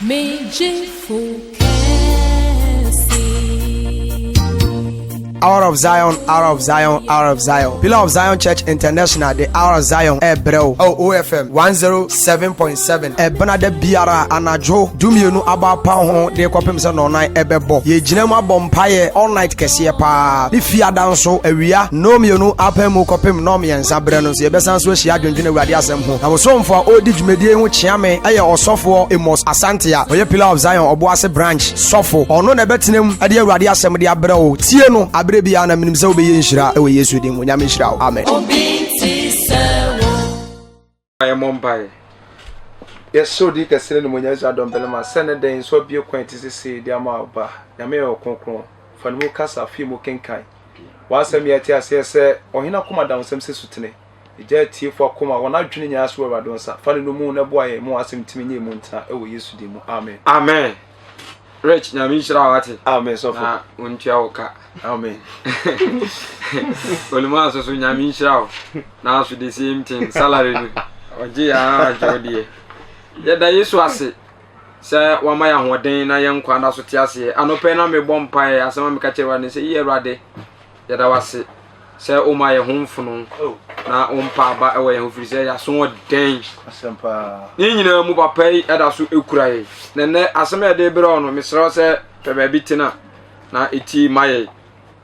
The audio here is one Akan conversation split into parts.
Me gyefo kɛse. Hour of Zion, Hour of Zion, Hour of Zion. Pillar of Zion Church International, the Hour of Zion, ɛbrɛ wo. Oh, OFM 107.7. Ɛbena da biara anadwo 12 aba apa ho de kɔpem sɛ nɔnan ɛbɛbɔ. Yɛgyina mu abɔ mpaeɛ all night kɛseɛ paa. Ne fiada nso awia 2 apɛ mu kɔpem 3 berɛ no nso yɛbɛsan so ahyia adwendwene Awurade asɛm ho. Na wosomfo a ɔredi dwumadie ho kyea me ɛyɛ ɔsɔfoɔ Amos Asante a ɔyɛ Pillar of Zion Ɔboase branch sɔfo. Ɔno na ɛbɛtena mu ɛde Awurade asɛm de abrɛ wo. Tie no aberɛ biara na menim sɛ wobɛyɛ nhyira ɛwɔ Yesu din mu. Nyame nhyira wo. Amen. Obi nti sɛ wo. Yɛmmɔ mpaeɛ. Yɛhyɛ odi kɛse ne nomonyam Israel dɔmpɛlɛma sɛ ne dɛn nso abue kwan ti sesei de ama wo ba. Nyame yɛ ɔkronkron. Fa ne mu kasa, fii mu kenkan. W'asɛm yɛ te aseɛ sɛ ɔhene akoma da wo nsam sɛ sutene. Gya atiefo akoma, wɔn adwene nyinaa so wɔ Awurade wo nsa. Fa ne no mu na boa yɛn ma w'asɛm ntumi nyɛ emu ntena ɛwɔ Yesu din mu. Amen. Amen. Rich, Nyame nhyira wo ate. Amen sɔfo. Na ontua wo ka. Amen. Oluma nso so Nyame nhyira wo. Na so the same thing salary no. Ɔgye ya na ɔgye wo deɛ. Yɛda Yesu ase sɛ wama yɛ ahoɔden na yɛn nkwa da so te aseɛ. Anɔpɛ na mebɔ mpaeɛ asɛm a meka kyerɛ Awurade sɛ yi Awurade yɛda wo ase sɛ woma yɛ ho mfono na wompa aba wɔ yɛn ho firi sɛ yɛaso ɔdɛn. Ne nyinaa mu papa yi ɛda so ekura yɛ. Na nnɛ asɛm a yɛde brɛ wo no mesrɛ wo sɛ pɛ baabi tena na ɛti ma yɛ.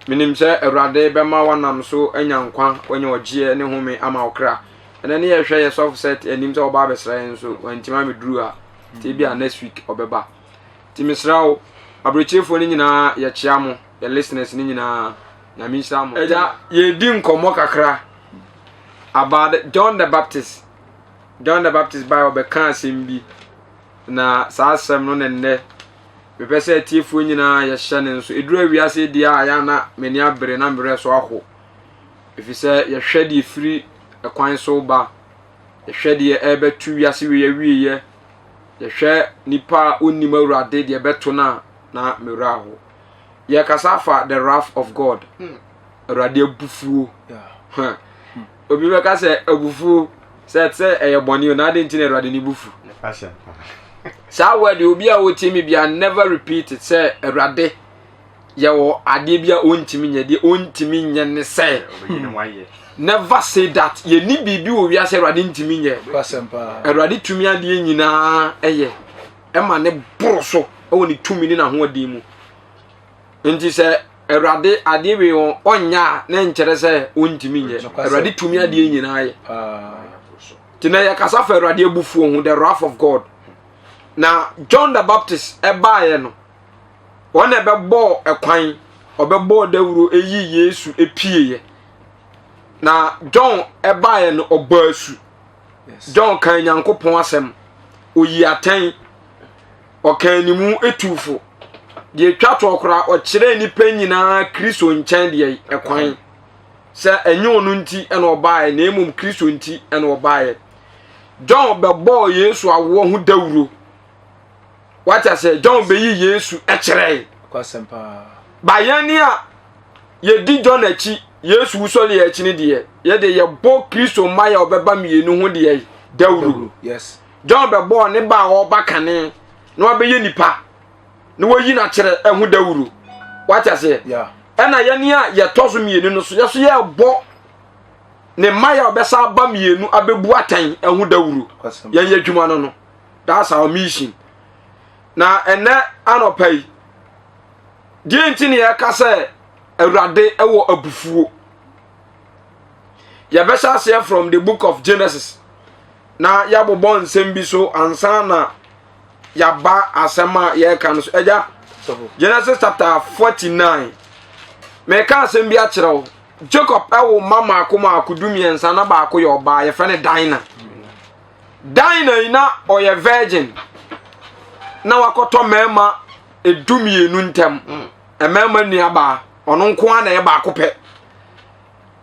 Menim sɛ Awurade bɛma wanam so anya nkwa, wanya ɔgyeɛ ne home ama wo kra. Ɛnɛ ne yɛhwɛ yɛ sɔfo sɛ anim sɛ ɔba abɛsra yɛn nso wantumi ameduru ha. Nti ebi a next week ɔbɛba. Nti mesrɛ wo aburokyerefoɔ no nyinaa yɛkyea mo, yɛ listeners no nyinaa. Nyame nhyira mo. Agya, yɛdi nkɔmmɔ kakra about John the Baptist. John the Baptist baa ɔbɛka asɛm bi na saa asɛm no ne nnɛ mepɛ sɛ atiefoɔ nyinaa yɛhyɛ ne nso. Ɛduru awiase deɛ a yɛ na m'ani abere na mmerɛ so aho. Ɛfiri sɛ yɛhwɛ deɛ ɛfiri ɛkwan so ba, yɛhwɛ deɛ ɛrebɛto wiase wei awieɛ, yɛhwɛ nipa a ɔnnim Awurade deɛ ɛbɛto no a na mmerɛ aho. Yɛkasa afa the wrath of God. Awurade abufuo. Obi bɛka sɛ abufuo sɛ sɛ ɛyɛ bɔne o na ade nti na Awurade ne bufu. Saa word obi a wotie mi bia never repeat it sɛ Awurade yɛwɔ adeɛ bi a ɔntumi nyɛ deɛ ɔntumi nyɛ ne sɛ. Never say that. Yɛni biribi wɔ wiase Awurade ntumi nyɛ. Awurade tumi adeɛ nyinaa ɛyɛ ɛma ne boro so ɛwɔ ne tumi ne n'ahoɔden mu. Nti sɛ Awurade adeɛ wei wɔn ɔnyɛ a na nkyerɛ sɛ ɔntumi nyɛ. Awurade tumi adeɛ nyinaa yɛ. Nti na yɛkasa fa Awurade abufuo ho, the wrath of God. Na John the Baptist ɛbaeɛ no, wɔn na ɛbɛbɔɔ ɛkwan, ɔbɛbɔɔ dawuro eyi Yesu epieɛ. Na John ɛbaeɛ no ɔbɔɔ asu. John kan Nyankopɔn asɛm, oyi atɛn, ɔkan ne mu etufo. Deɛ etwa toɔ koraa, ɔkyerɛ nnipa nyinaa Kristo nkyɛn deɛ ɛkwan. Sɛ ɛnyɛ ɔno nti ɛna ɔbaeɛ, na mmom Kristo nti ɛna ɔbaeɛ. John bɛbɔɔ Yesu awoɔ ho dawuro. Wate aseɛ, John bɛyi Yesu kyerɛe. Ba yɛn ni a yɛdi John akyi, Yesu wusɔre yɛ akyi ne deɛ, yɛde yɛbɔ Kristo mma yɛ ɔbɛba mmienu ho deɛ dawuro. John bɛbɔɔ ne ba a ɔreba kane na wabɛyɛ nipa na wayi n'akyerɛ ɛho dawuro. Wate aseɛ? Ɛna yɛn a yɛtɔ so mmienu no so, yɛso yɛbɔ ne mma yɛ ɔbɛsa aba mmienu abɛbu atɛn ɛho dawuro. Yɛn yɛ adwuma no no. That's our mission. Na ɛnɛ anɔpa yi, deɛ nti ne yɛka sɛ Awurade ɛwɔ abufuo. Yɛbɛhyɛ aseɛ from the book of Genesis na yɛabobɔ nsɛm bi so ansa na yɛaba asɛm a yɛreka no so. Agya, Genesis chapter 49. Meka asɛm bi akyerɛ wo. Jacob ɛwo mma mmaako mmaako 13 na baako yɛ ɔbaa yɛfrɛ no Dinah. Dinah yi na ɔyɛ virgin na wakɔtɔ mmarima 12 ntam. Mmarima nuabaa ɔno nko ara na ɛyɛ baako pɛ.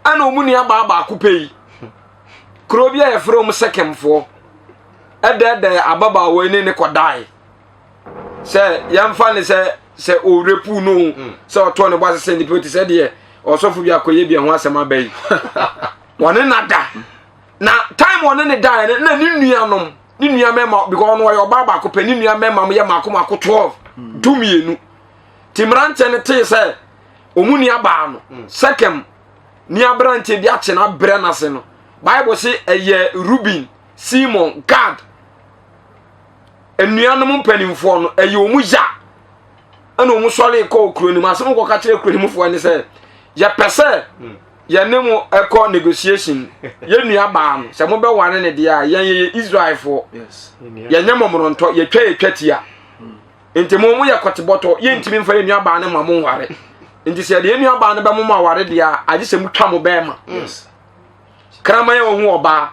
Ɛna wɔn nuabaa baako pɛ yi kuro bi a yɛfrɛ wɔn Sekemfoɔ ɛdɛɛdɛɛ ababaawa yi ne ne kɔdae sɛ yɛmfa ne sɛ sɛ ɔrepu no sɛ ɔtɔ ne bɔ ase sɛ nipa ti sɛ deɛ ɔsɔfo bi akɔyɛ bi ɛho asɛm aba yi wɔne na da na time wɔne ne daeɛ no na ne nuanom Ne nua mmarima because ɔno ɔyɛ ɔbaa baako pɛ ne nua mmarima mo yɛ mako mako 12 12. Ti mmeranteɛ no tee sɛ wɔn nua baa no Sekem ni aberanteɛ bi akye no abrɛ n'ase no. Bible se ɛyɛ Reuben, Simon, Gad nnuanom mpanimfoɔ no ɛyɛ wɔn ya ɛna wɔn sɔre kɔɔ kuro no mu. Asɛm kɔka kyerɛ kuro no mufoɔ ne sɛ yɛpɛ sɛ yɛne mo ɛkɔ negotiation yɛn nua baa no sɛ mobɛware ne deɛ a yɛn yɛyɛ Israelfoɔ yɛnyɛ mɔmɔrɔntɔ yɛtwa yɛtwa tia nti mo mo yɛ kɔtebɔtɔ yɛntumi mfa yɛn nua baa no ma mo nware nti sɛ yɛde yɛn nua baa no bɛmo mo aware deɛ a agye sɛ motwa mo bɛɛma. Kraman a ɔhu ɔbaa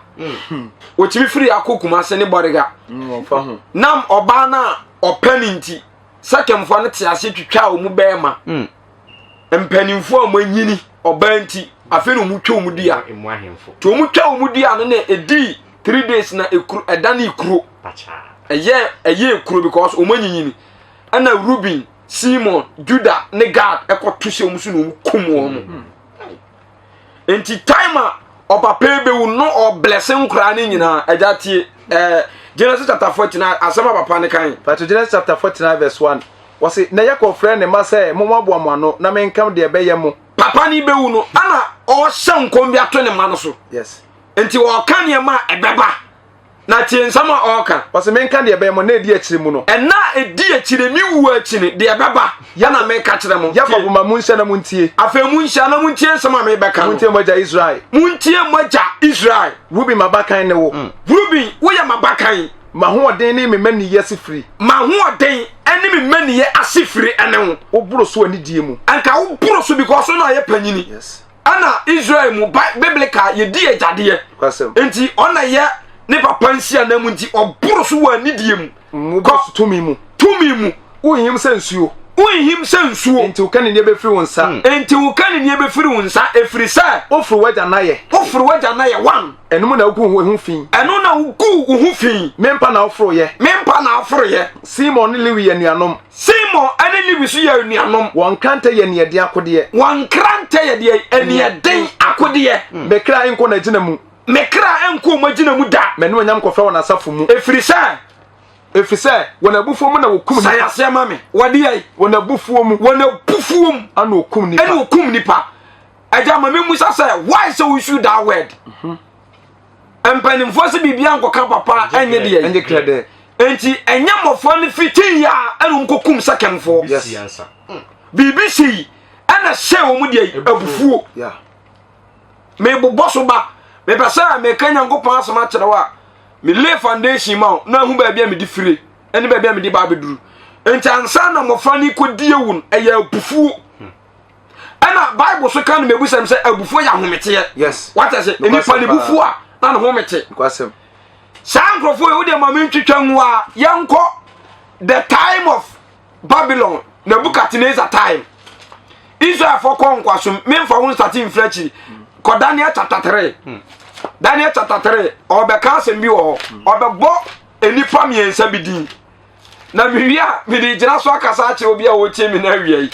ɔtumi firi akɔ Kumase ne Bɔrega nam ɔbaa no a ɔpɛ no nti Sekemfoɔ no te ase twitwa wɔn bɛɛma. Mpanimfoɔ a wɔanyini ɔbaa nti afei na wɔn twa wɔn dua nti wɔn twa wɔn dua no na ɛdii 3 days na ekuro ɛda ne ekuro ɛyɛ ɛyɛ ekuro because wɔn anyinyini ɛna Reuben, Simon, Judah ne Gad ɛkɔto hyɛ wɔn so na wɔn kum wɔn. Nti time a ɔpapa bɛwu no ɔblɛse nkoraa no nyinaa. Agya tie ɛɛ Genesis chapter 49 asɛm a papa no kan. Pato Genesis chapter 49 verse 1 wɔse na Yakob frɛ ne mma sɛ mommoaboa mo ano na menka deɛ ɛbɛyɛ mo. Papa no bɛwu no ɛna ɔhyɛ nkɔm bi ato ne mma no so. Yes. Nti ɔka nneɛma a ɛbɛba. Na tie nsɛm a ɔreka. Ɔse menka deɛ ɛbɛyɛ mo nna ɛdi akyire mu no. Ɛnna a ɛdi akyire, me wuo akyi no, deɛ ɛbɛba, ɛna meka kyerɛ mo. Yakob mma, monhyia na montie. Afei monhyia na montie nsɛm a merebɛka no. Montie mo agya Israel. Montie mo agya Israel. Ruben m'abakan ne wo. Ruben, woyɛ m'abakan. M'ahoɔden ne me mmaniyɛ asefire. M'ahoɔden ne me mmaniyɛ asefire ne wo. Woboro so anidie mu. Anka woboro so because wo na ɔyɛ panyini. Yes. Ɛna Israel mu biblical yɛdi agyadeɛ. Nti ɔna yɛ ne papa nsi anan mu nti ɔboro so wɔ anidie mu. Kɔ tumi mu. Tumi mu. Wonhim sɛ nsuo. Wonhim sɛ nsuo. Nti wo kaninnie bɛfiri wo nsa. Nti wo kaninnie bɛfiri wo nsa ɛfiri sɛ. Woforo w'agya nayɛ. Woforo w'agya nayɛ one. Ɛno mu na wogu wo ho fi. Ɛno na wogu wo ho fi. Me mpa na woforoyɛ. Me mpa na woforoyɛ. Simon ne Lewi yɛ anuanom. Simon ne Lewi nso yɛ anuanom. Wɔn nkrantɛ yɛ aniɛden akodeɛ. Wɔn nkrantɛ yɛ deɛ aniɛden akodeɛ. Me kra nkɔ n'agyina mu. Me kra nkɔ wɔn agyina mu da. M'anuonyam kɔfra wɔn asafo mu. Ɛfiri sɛ. Ɛfiri sɛ wɔn abufuo mu na wɔkum nipa. San aseɛ ma me. Wɔde yɛ. Wɔn abufuo mu. Wɔn abufuo mu. Ana wɔkum nipa. Ɛna wɔkum nipa. Ɛgya ma me musa sɛ why sɛ wo issue that word. Mpanimfoɔ sɛ biribi ankɔka papa ɛnyɛ deɛ. Ɛnyɛ kra dɛ. Nti ɛnyɛ mmɔfra no fiti yɛ a ɛna wɔn kɔkum sɛkɛmfoɔ. Yes. Biribi si yi ɛna hyɛ wɔn deɛ abufuo. Yeah. Mebobɔ so ba. Mepɛ sɛ meka Nyankopɔn asɛm akyerɛ wo a me lay foundation ma wo na ahu baabi a mede fire ɛne baabi a mede ba abɛduru. Nti ansa na mmɔfra no kɔdi awu no ɛyɛ abufuo. Ɛna Bible so ka no mebusɛm sɛ abufuo yɛ ahometeɛ. Yes. Wate ase nipa ne bufuo a na ne ho mete. Saa nkurɔfoɔ yi wodeɛ ma mentwitwa ngu a yɛnkɔ the time of Babylon Nebuchadnezzar time. Israelfoɔ kɔ nkoasom memfa wo nsate mfiri akyiri kɔ Daniel chapter 3. Daniel chapter 3 ɔbɛka asɛm bi wɔ hɔ ɔbɛbɔ nnipa mmiɛnsa bi din. Na mewie a mede gyina so akasa akyerɛ obi a ɔretie me no awia yi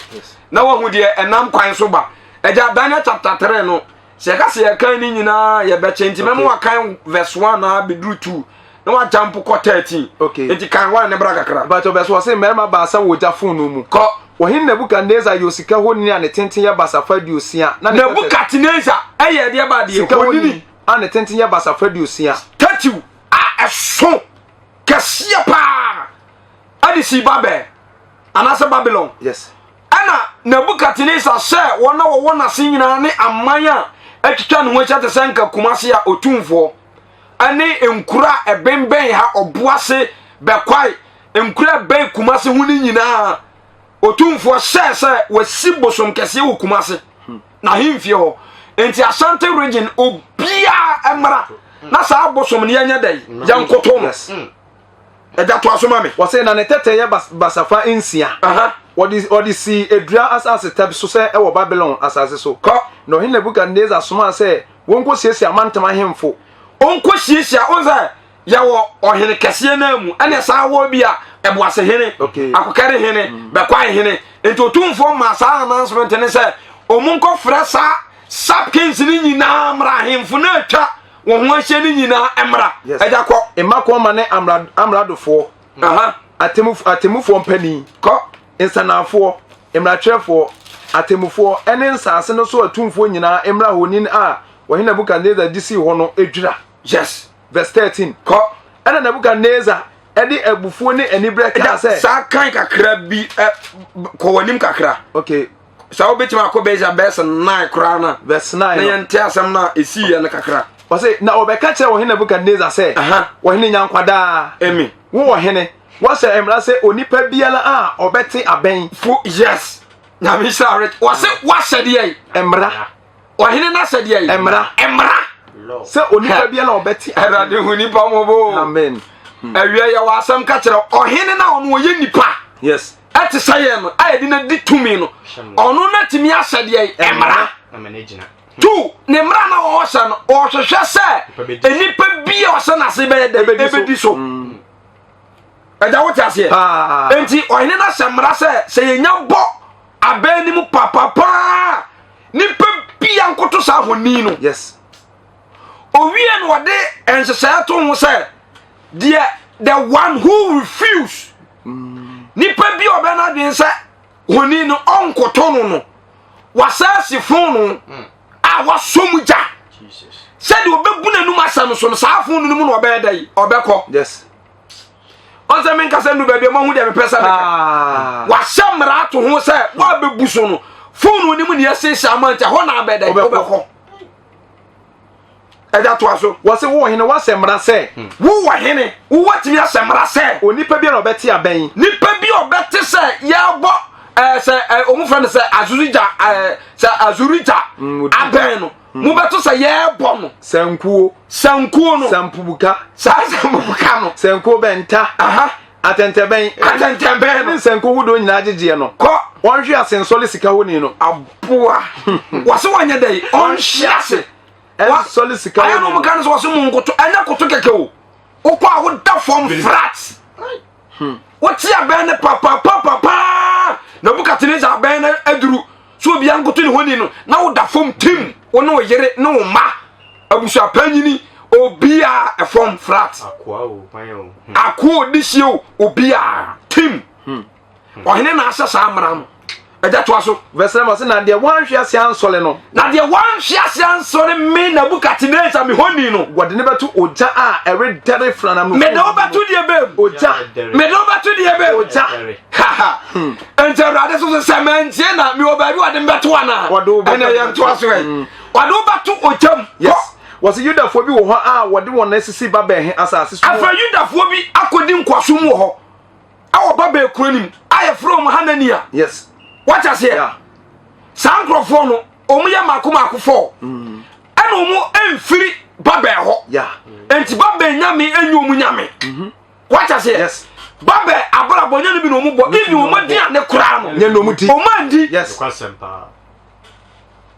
na wahu deɛ ɛnam kwan so ba. Agya Daniel chapter 3 no sɛ yɛka sɛ yɛkan ne nyinaa yɛbɛkyɛ nti mɛma wakan verse 1 na abɛduru 2 na wagya mpo kɔ 13. Okay. Nti kan 1 ne bra kakra. But ɔbɛ so ɔse mmarima baasa wɔ ogya fononoo mu. Kɔ. Ɔhene Nebukadnesar yɛ osika honi a ne tenten yɛ basafa 60 na ne Nebukadnesar ɛyɛ ɛdeɛ ba adeɛ sika honi a ne tenten yɛ basafa 60. Statue a ɛso kɛseɛ paa ɛde sii Babel anaasɛ Babylon. Yes. Ɛna Nebukadnesar hyɛɛ wɔn a wɔwɔ n'ase nyinaa ne aman a atwitwa ne ho ahyia te sɛ nka Kumase a otumfoɔ ɛne nkuro a ɛbɛnbɛn ha Ɔboase, Bɛkwae, nkuro a ɛbɛn Kumase ho no nyinaa otumfoɔ hyɛɛ sɛ wɔasi bosom kɛseɛ wɔ Kumase n'ahemfie hɔ. Nti Ashanti region obiara mmra na saa bosom no yɛnyɛ dɛ yɛnkoto no. Ɛda to aso ma me. Wɔsɛ na ne tɛtɛ yɛ basafa 6. Wɔde wɔde sii Adura asase tɛp so sɛ ɛwɔ Babilon asase so. Kɔ. Na ɔhene Nebukadnesar somaa sɛ wɔnkɔsiesie amantam ahemfo. Ɔnkɔsiesie a, wohu sɛ yɛwɔ ɔhene kɛseɛ no mu ɛne saa wɔ bi a ɛboase hene, akokɛre hene, bɛkwae hene. Nti otumfoɔ maa saa announcement ne sɛ ɔmu nkɔfrɛ saa sub kings no nyinaa mmra ahemfo no atwa. wɔn ho ahyia no nyinaa mmra. Agya kɔ. Mmakɔma ne amradofoɔ. Atemmufoɔ mpanin. Kɔ. Nsanafoɔ, mmaratwerɛfoɔ, atemmufoɔ ne nsaase no so atumfoɔ nyinaa mmra honi a ɔhene Nebukadnesar de sii hɔ no dwira. Yes. Verse 13. Kɔ. Ɛna Nebukadnesar de abufuo ne aniberɛ kaa sɛ. Saa kan kakra bi kɔ w'anim kakra. Okay. Sɛ wobɛtumi akɔ bɛyɛ verse 9 koraa no. Verse 9. Na yɛnte asɛm no a ɛsiiɛ no kakra. Ɔse na ɔbɛka kyerɛ ɔhene Nebukadnesar sɛ. Ɔhene nya nkwa daa. Amen. Wo ɔhene, woahyɛ mmara sɛ onipa biara a ɔbɛte abɛn. Fo yes. Nyame hyira rich. Wɔse woahyɛ deɛ yi. Mmara. Ɔhene no ahyɛ deɛ yi. Mmara. Mmara. Sɛ onipa biara a ɔbɛte abɛn. Awurade hu nipa mmɔbɔ. Amen. Awia yɛ wɔ asɛm ka kyerɛ ɔhene no a ɔno ɔyɛ nipa. Yes. Ɛte sɛ yɛn no a yɛde no di tumi no. Ɔno no atumi ahyɛ deɛ yi. Mmara. Tu ne mmara na ɔhyɛ no ɔhwehwɛ sɛ nnipa bi a ɔhyɛ n'ase bɛyɛ dɛ ɛbɛdi so. Ɛgya wote aseɛ. Enti ɔhene no ahyɛ mmara sɛ sɛ yɛnya bɔ abɛn no mu papapaa nipa bia nkoto saa honi no. Yes. Owie no ɔde nhyehyɛeɛ to ho sɛ deɛ the one who refuse nipa bi a ɔbɛn n'adwene sɛ honi no ɔnkoto no no wasa asi fonno a wasɔ mu gya sɛdeɛ ɔbɛbu n'anum asɛm so no saa fonno no mu na ɔbɛyɛ dɛ yi ɔbɛkɔ yes ɔnsɛ menkasa nnu baabi a mahu deɛ mepɛ sɛ meka ah. wahyɛ mmara ato ho sɛ woabɛbu so no fonno no mu ne yɛsiesie ama nti ɛhɔ na abɛdɛ wobɛkɔ Ɛda toa so. Wɔse wo ɔhene woasɛ mmara sɛ. Hmm. Wo ɔhene wowatumi asɛ mmara sɛ. Onipa bi a ɔbɛte abɛn. Nipa bi a ɔbɛte sɛ yɛabɔ ɛɛ sɛ ɛɛ wɔn fɛ no sɛ azurigya ɛɛ sɛ azurigya hmm, abɛn no. Hmm. Mobɛto sɛ yɛrebɔ no. Sankuo. Sankuo no. Sampubuka. Saa sampubuka no. Sankuo bɛnta. Aha. Atɛntɛbɛn. Atɛntɛbɛn no. Ne nsanku hodoɔ nyinaa gyegyeɛ no. Kɔ. Wɔnhwe ase nsɔle sika honi no. Aboa. Wɔse wɔnyɛ dɛ ɔnhwe ase. Ɛnsɔle sika honi no. Ayɛ no wɔn ka no sɛ wɔse mo nkoto ɛnyɛ koto kɛkɛ o. Wokɔ a woda fam flat. Hmm. Wote abɛn no papapapapaa. Nebukadnezar abɛn no aduru. So obiara nkoto ne honi no na woda fam tim. Wo ne wo yere ne wo mma. Abusuapanyini obiara ɛfam flat. Akoa o, hwan o. Hmm. Akoa odisie o, obiara tim. Hmm. Ɔhene na ahyɛ saa mmara no. Ɛgya toa so. Verse 9 ɔse na deɛ wanhwe ase ansɔre no. Na deɛ wanhwe ase ansɔre me Nebukadnezar me honi no. Wɔde ne bɛto ogya a ɛredɛre franam no. Mede wo bɛto deɛ bɛm. Ogya. Mede wo bɛto deɛ bɛm. Ogya. Haha. Hmm. Nti Awurade so sɛ mantie na mewɔ baabi wɔde mbɛto anaa. Ɛnna yɛn toa so ɛ. Hmm. Wɔde wo bɛto ogya mu. Yes. Wɔsi Yudafoɔ bi wɔ hɔ a wɔde wɔn asisi Babel he asase so. Afei Yudafoɔ bi akɔdi nkoasom wɔ hɔ ɛwɔ Babel kuro no mu a yɛfrɛ wɔn Hanania. Yes. Wate aseɛ? Yeah. Saa nkurɔfoɔ no wɔn yɛ mako mako fɔɔ. Mm. Ɛna wɔn mfiri Babel hɔ. Yeah. Nti Babel nyame enyi wɔn nyame. Mm -hmm. Wate aseɛ? Yes. Babel abrabɔ nyɛ no bi na wɔn bɔ. Ebi wɔn aduane koraa no. Nyɛ na wɔn di. Wɔn andi. Yes.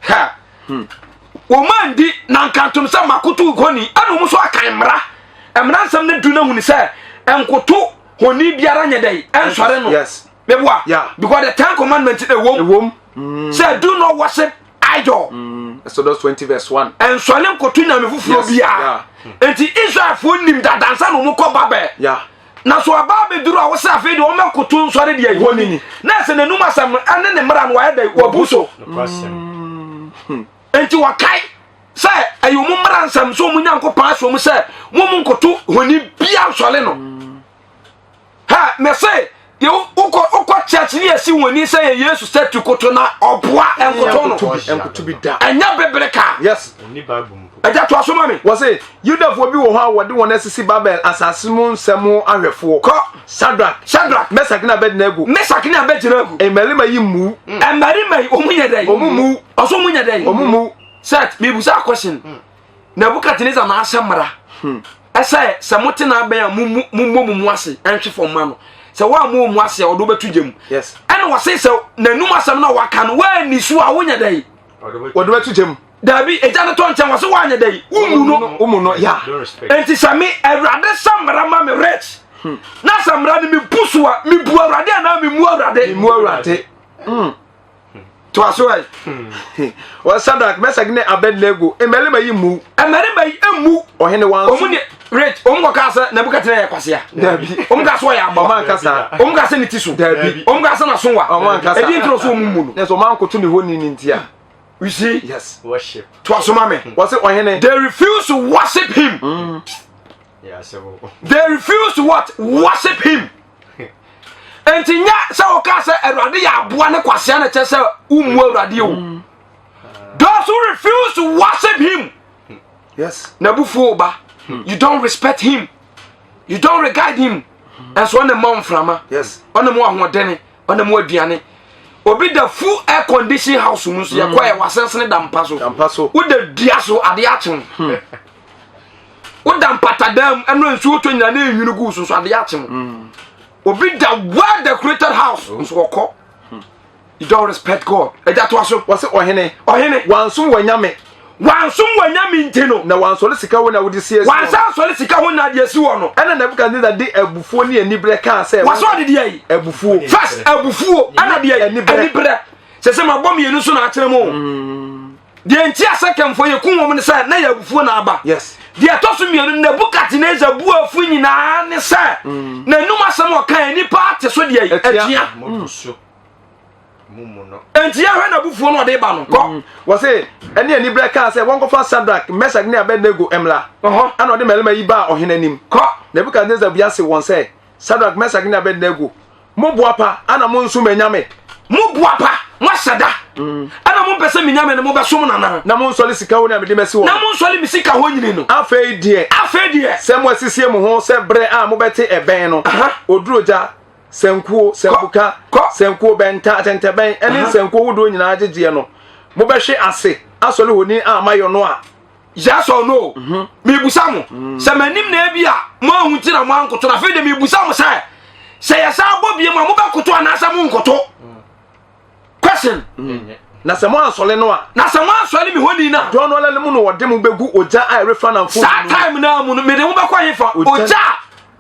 Ha. Hmm. Wɔn andi na nkantom sɛ makoto honi ɛna wɔn nso akan mmara. Mmara nsɛm no du no ahuni sɛ nkoto honi biara nyɛ dɛ ɛnsɔre no. Yes. Meboa. Yeah. Because the Ten Commandments ɛwom. Ɛwom. Mm. Sɛ do not worship idol. Mm. Exodus 20 verse 1. Ɛnsɔre nkoto nyame foforɔ yes. biara. Yeah. Nti Israelfoɔ nim dadansa na wɔn kɔ Babel. Yeah. Na so aba abɛduru a wosɛ afei deɛ wɔmɛkoto nsɔre deɛ Honi ni. Na ɛsɛ n'anum asɛm no ɛne ne mmara no wɔayɛ dɛ wɔbu so. Nti wɔkae sɛ ɛyɛ wɔn mmara nsɛm sɛ wɔn Nyankopɔn ahyɛ wɔn sɛ wɔn nkoto honi bia nsɔre no. Ha mɛsɛ yɛ wokɔ wokɔ church ne yɛsi wɔn ani sɛ yɛ Yesu statue koto na ɔboa nkoto no. Nkoto bi da. Ɛnyɛ bebere ka. Yes. Ɛgya toa so ma me. Wɔse Yudafoɔ bi wɔ hɔ a wɔde wɔn asisi Babel asase mu nsɛm ho ahwɛfoɔ. Kɔ. Sadrak. Sadrak. Mesak ne Abednego. Mesak ne Abednego. Mmarima yi mmu. Mmarima yi wɔn nyɛ dɛ. Wɔn mmu. Ɔso wɔn nyɛ dɛ. Wɔn mmu. Seth, mebusa question. Nebukadnezar na ahyɛ mmara. Ɛsɛ sɛ mote n'abɛn a mummɔ mo mu ase nhwe fam ma no. Sɛ woammɔ mu ase a ɔde wobɛto gya mu. Yes. Ɛna wɔse sɛ n'anum asɛm na waka no woanni so a wonyɛ dɛ. Wɔde bɛto gya mu. Dabi, egya no tɔ nkyɛn wɔ so woanyɛ dɛ womu no. Womu no, ya. Enti sɛ me Awurade sɛ mmara ma me rich hmm. na sɛ mmara no mebu so a mebu Awurade anaa memu Awurade? Memu Awurade. Hmm. Toa so ɛ. Wɔ Sadrak, Mesak ne Abednego, mmarima yi mmu. Mmarima yi mmu. Ɔhene wansom. Wɔn ne rate wɔn kɔ kaa sɛ Nebukadnezar yɛ kwasea. Dabi. Wɔn kaa sɛ ɔyɛ aboa. Wɔn anka saa. Wɔn kaa sɛ ne ti so. Dabi. Wɔn kaa sɛ n'aso wa. Wɔn anka saa. Ɛdi nti na ɔsɛ wɔn mmu no. Ne sɛ wɔn ankoto ne honi ne ntia. You see? Yes. Worship. Toa so ma me. Wɔse ɔhene. They refuse to worship him. They refuse to what? Worship him. Nti nyɛ sɛ woka sɛ Awurade yɛ aboa ne kwasea na kyerɛ sɛ wommu Awurade o. Those who refuse to worship him. Yes. N'abufuo ba. You don't respect him. You don't regard him. Ɛnso ɔna ma mframa. Yes. Ɔna mu ahoɔdene. Ɔna mu aduane. Obi da full air condition house mu nso yɛkɔ yɛ wasensene da mpa so. Da mpa so. Woda dua so adeɛ akye wo. Woda mpatadan mu ɛno nsuo tɔ nyina na enwunu gu so nso adeɛ akye wo. Obi da well decorated house nso ɔkɔ. You don't respect God. Ɛgya to aso. Wɔse ɔhene. Ɔhene. Wansom wanyame. Wansom wanyame nti no. Na wansɔre sika ho na wode sie. Wansa ansɔre sika ho na adeɛ si wɔ no. Ɛna Nebukadnezar de abufuo ne aniberɛ kaa sɛ. Wasɔ ɔde deɛ yi. Abufuo. First abufuo ɛna deɛ yi. Aniberɛ. Aniberɛ. Sɛ sɛ mabɔ mmienu so na akyerɛ mu. Deɛ nti a Sekemfoɔ yɛ kum wɔn ne sɛ na yɛ abufuo na aba. Yes. Deɛ ɛtɔ so mmienu Nebukadnezar bu afu nyinaa ne sɛ n'anum asɛm a ɔka yɛ nipa ate so deɛ yi atua. Enti yɛhwɛ n'abufuo no ɔde ba no kɔ. Wɔse ɛne aniberɛ kaa sɛ wɔnkɔfa Sadrak, Mesak ne Abednego mmra. Ɛna ɔde mmarima yi baa ɔhene anim. Kɔ. Nebukadnezar bua se wɔn sɛ, Sadrak, Mesak ne Abednego, mo boapa ana monsom anyame? Mo boapa, moahyɛ da. Ɛna mompɛ sɛ me nyame no mobɛsom no anaa? Na monsɔre sika honi a mede masi hɔ no. Na monsɔre me sika honyini no. Afei deɛ. Afei deɛ. Sɛ moasisie mo ho sɛ berɛ a mobɛte ɛbɛn no, oduro gya, sankuo, sankuka, sankuo, bɛnta, atɛntɛbɛn, ne nsankuo hodoɔ nyinaa gyegyeɛ no, mobɛhwe ase asɔre honi a mayɔ no a. Yes or no? Mebusa mo sɛ m'anim na ebi a moahu nti na moankoto no. Afei de mebusa mo sɛ sɛ yɛsan bɔ bie mu a mobɛkoto anaasɛ monkoto? Question. Na sɛ moansɔre no a. Na sɛ moansɔre me honi no a. Dɔn no ara no mu na wɔde mo bɛgu ogya a ɛrefa namfo mu. Saa time no ara mu no mede mo bɛkɔ hefa? Ogya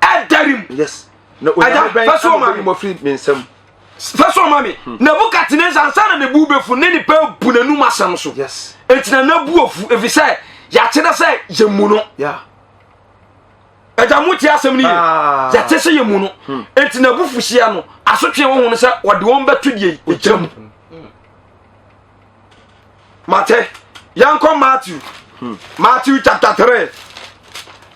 a ɛdɛre mu. Yes. Na onyame bɛn na ɔbɛyi mo afiri me nsam? Fa so ma me. Hmm. Nebukadnezar ansa na ne bu bɛfu ne nipa abu n'anum asɛm so. Yes. Enti na n'abu afu efisɛ yɛakyerɛ sɛ yɛmmu no. Yeah. Ɛgya mo tie asɛm no yie. Ah. Yɛte sɛ yɛmmu no. Enti n'abufuhyeɛ no asotwe wɔ ho no sɛ wɔde wɔn bɛto deɛ egya mu. Mate, yɛnkɔ Matthew. Matthew chapter 3.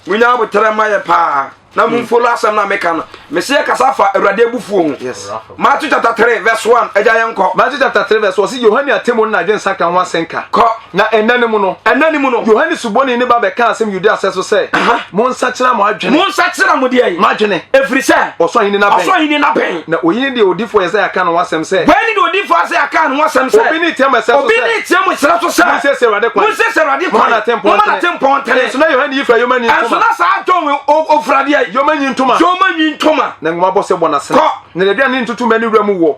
Munya aboterɛ ma yɛ paa. Na hmm. mumfolo asɛm na meka no. Mese yɛ kasa fa Awurade abufuo ho. Yes. Matthew chapter 3 verse 1. Agya yɛnkɔ. Matthew chapter 3 verse 1. Ɔse Yohane atemmu no na adwensakra ho asɛnka. Kɔ. Na ɛnna no mu no. Ɛnna no mu no. Yohane Suboni ne ba bɛka asɛm Yudea sɛ so sɛ. Monsakyera mo adwene. Monsakyera mo deɛ yi. Mo adwene. Ɛfiri sɛ. Ɔsoro ahenni no abɛn. Ɔsoro ahenni no abɛn. Na oyi ne deɛ odiyifoɔ Yesaia ka ne ho asɛm sɛ. Wei ne deɛ odiyifoɔ Yesaia ka ne ho asɛm sɛ. Obi ne team ɛsɛ so sɛ. Obi ne team ɛsɛ so sɛ. Monsiesie Awurade kwan. Monsiesie Awurade kwan. Momma n'atempɔn Momma n'atempɔn ntene. Nso na Yohane yi fira yoma nwi ntoma. Nso na saa John ofira deɛ. Yoma nwi ntoma. Yoma nwi ntoma. Na nwoma bɔ sɛ bɔ n'asene. Kɔ. Na n'aduane ne ntutummɛ ne wuram wɔ.